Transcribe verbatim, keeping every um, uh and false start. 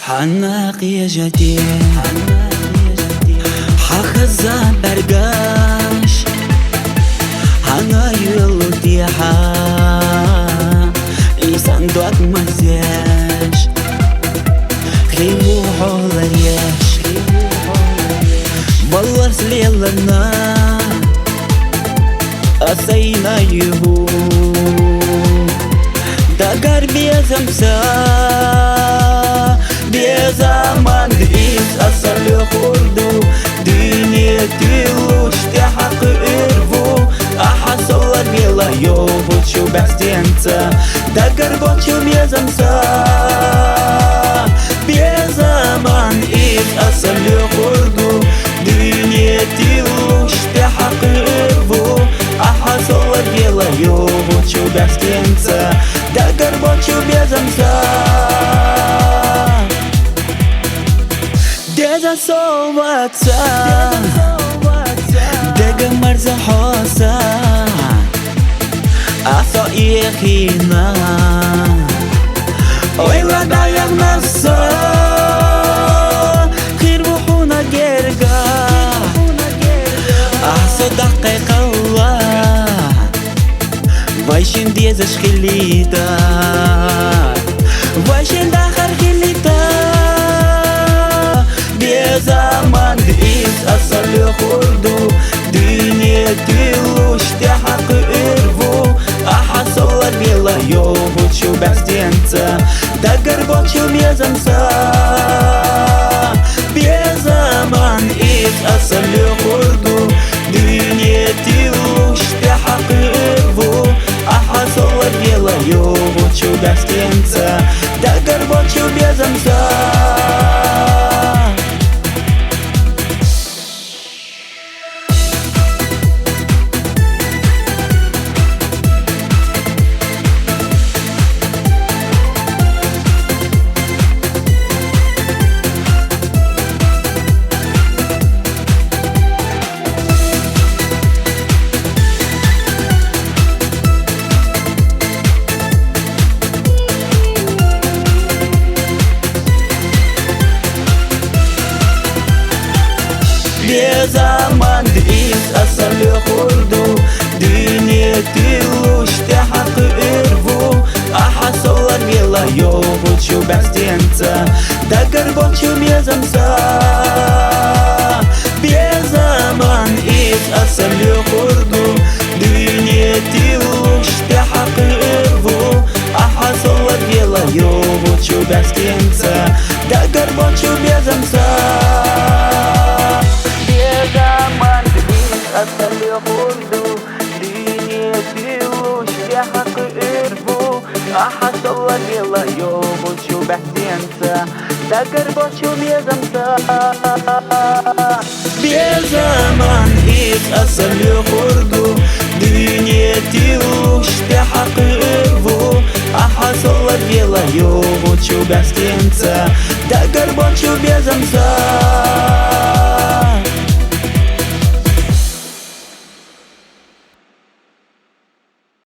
Гьана къе жеди, гьа хизан бергеш, гьана юлдиз гьа инсан документдеш, хиву гьолар еш, валлар слелана асайна югу. Дагар безамса, безаман из асарлу хурду, дуьнья тилуш тӀехьа къуьрву, ахьа солар вела йогъу чу бястенца, дагар бочу безамса, безаман из асарлу хурду, дуьнья тилуш тӀехьа къуьрву, ахьа солар вела йогъу чу бястенца, дагар бочу безамса. Деза соваца, дега марза хоса, асо ихина. Ойла даягънаса, хир вухуна герга, асо дакъе къалла. Вай шин дезаш хилита, вай шин дахар хилита. Безаман из асарлу хурду, дуьнья тилуш тӀехьа къуьрву, ахьа солар вела йогъу чу бястенца, дагар бочу безамса. Безаман из асарлу хурду, дуьнья тилуш тӀехьа къуьрву, ахьа солар вела йогъу чу бястенца, дагар бочу безамса. Безаман из асарлу хурду, дуьнья тилуш тӀехьа къуьрву, ахьа солар вела йогъу чу бястенца, дагар бочу безамса. Безаман из асарлу хурду, дуьнья тилуш тӀехьа къуьрву, ахьа солар вела йогъу чу бястенца, дагар бочу безамса. Безаман из асарлу хурду, дуьнья тилуш тӀехьа къуьрву, ахьа солар вела йогъу чу бястенца, дагар бочу безамса. Безаман из асарлу хурду, дуьнья тилуш тӀехьа къуьрву, ахьа солар вела йогъу чу бястенца, дагар бочу безамса.